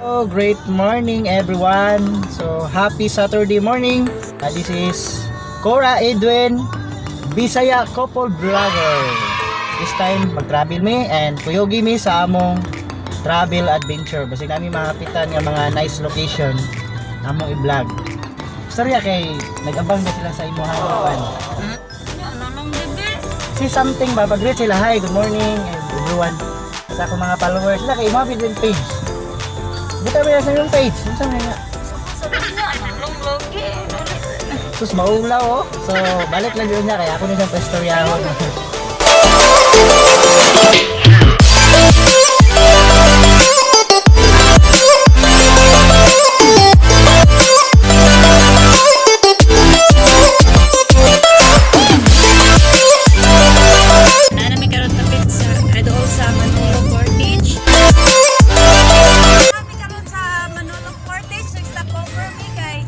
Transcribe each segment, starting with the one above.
Oh, great morning, everyone. So, happy Saturday morning. This is Cora Edwin, Bisaya couple vlogger. This time, mag-travel mi and kuyogi mi sa among travel adventure. Basig namin mahapitan nga mga nice location among i-vlog. Storya kay nag-abang na sila sa imuhang kuan. Si something ba pag-greet sila, "Hi, good morning everyone." Sa akong mga followers sila kay imo din page. Buta ba sa imong page? Unsa man nga? Sus, maulaw oh. So, balik lang yun niya kaya ako ni siyang pastoryahon. Naa mi karon kapit sa dool sa Manolo Portage. Kami karon sa Manolo Portage, nag-stop over mi kay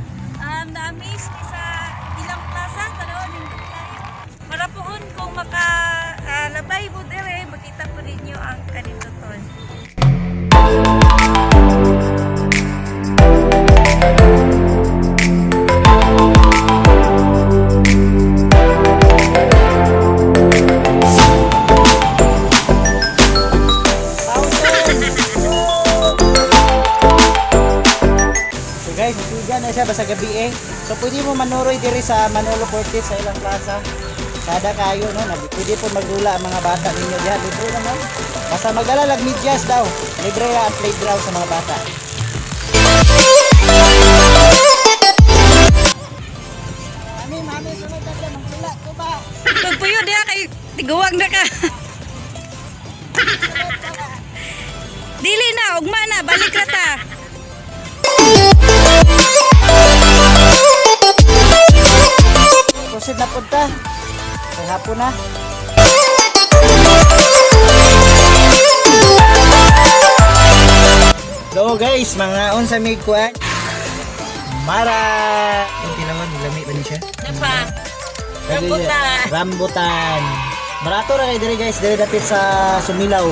na-amaze mi sa ilang plaza, tanaw nindot kayo. Marapuon kung maka labay mo dire, makita po ninyo ang kaninduton. So guys, nagtuga na siya basta gabi eh. So pwede mo manuroy diri sa Manolo Cortez sa ilang plaza. Kada kayo no, pwede po magdula ang mga bata ninyo diha, libre naman. Basta magdala lang medyas daw. Libre ra ang playground sa mga bata. Mami, mami, sunod na siya, magsula ko ba? Pagpuyo diha kay tiguwang na ka. Dili na, ugma na, balik ra ta. Proceed na punta. Kay hapon na. Hello guys, mga on sa may kuan. Mara. Yung tilawan, lami ba ni siya? Napa. Rambutan. Rambutan. Barato ra kay dire guys, dire dapit sa Sumilaw.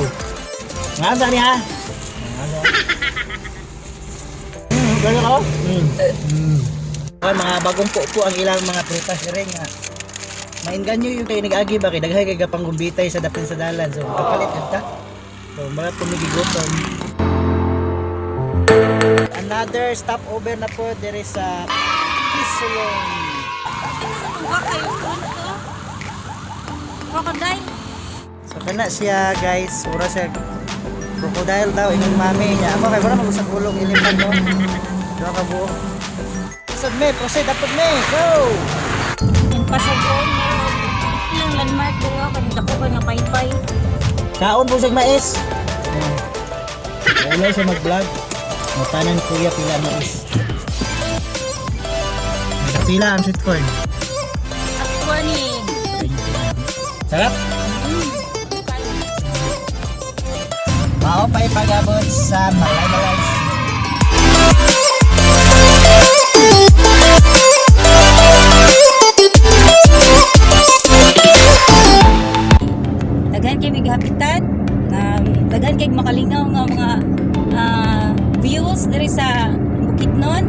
Nga sa ni ha? Gano ko? Ay, mga bagong po ang ilang mga prutas dire nga. Mainganyo yung kay nag-agi ba kay daghay kay gapang gumbitay sa dapit sa dalan. So kapalit jud ta. So mga pumigigutom. Another stopover na po dire sa Kisulong. Tuwa kayo punto. Crocodile. So kana siya guys, ura siya crocodile daw inyong mami niya. Ako kay wala mag ulong elephant no. Duha ka buok. Sud me, proceed dapat me. Go. Yung pasagon, meron ilang landmark ko kay dako ka nga paypay. Kaon po siya mais. Wala siya mag-vlog. Matanan kuya pila mais. Pila ang sweet corn. Akwa ni. Sarap. Mao pa ipagabot sa Malay-Malay. Daghan kay migahapitan. Daghan kay makalingaw nga mga views diri sa Bukidnon,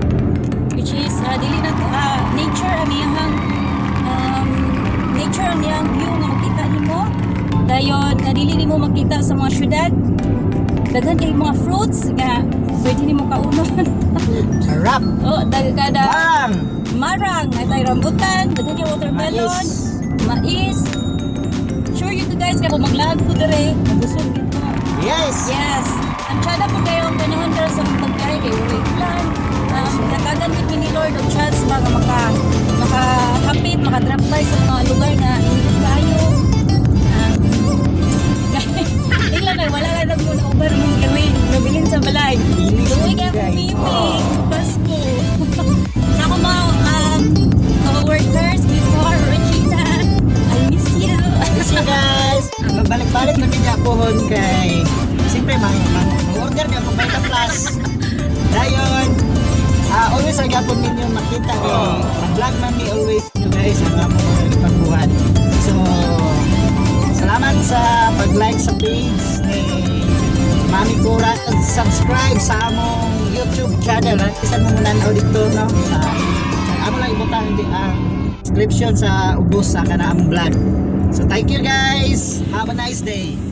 which is dili na to nature ang iyang nature ang iyang view nga makita nimo. Dayon nga dili nimo makita sa mga syudad. Daghan kay mga fruits nga pwede nimo kaunon. Sarap. Oh, kada Bang! Marang, ay tayo rambutan, daghan kay watermelon, Mais. mais. Sure you to guys kay kung maglaag ko dire, mabusog gid mo. Yes! Yes. Ang tsada po kayo ang panahon karon sa pagbiyahe kay walay plan. Natagan gid mi ni Lord og chance ba nga makahapit, maka-drop by sa mga lugar nga init kayo. Tingnan kay wala ra mo na uban mong gawin, nabilin sa balay. Bilis Luoy kay guys. akong mimi, Pasko. Sa akong mga workers before, Regina, I miss you. See you guys! Magbalik-balik na media pohon kay siyempre mag-order niya kung Vita Plus. Dayon, always ang gapon ninyo makita kay mag-vlog man mi always nyo guys ang among mga ipagbuhat. So, salamat sa pag-like sa page ni Mami Cora at subscribe sa among YouTube channel. Bisan mo muna dito, no? Amo lang ibutang di ang description sa ubos sa kana among vlog. So thank you, guys. Have a nice day.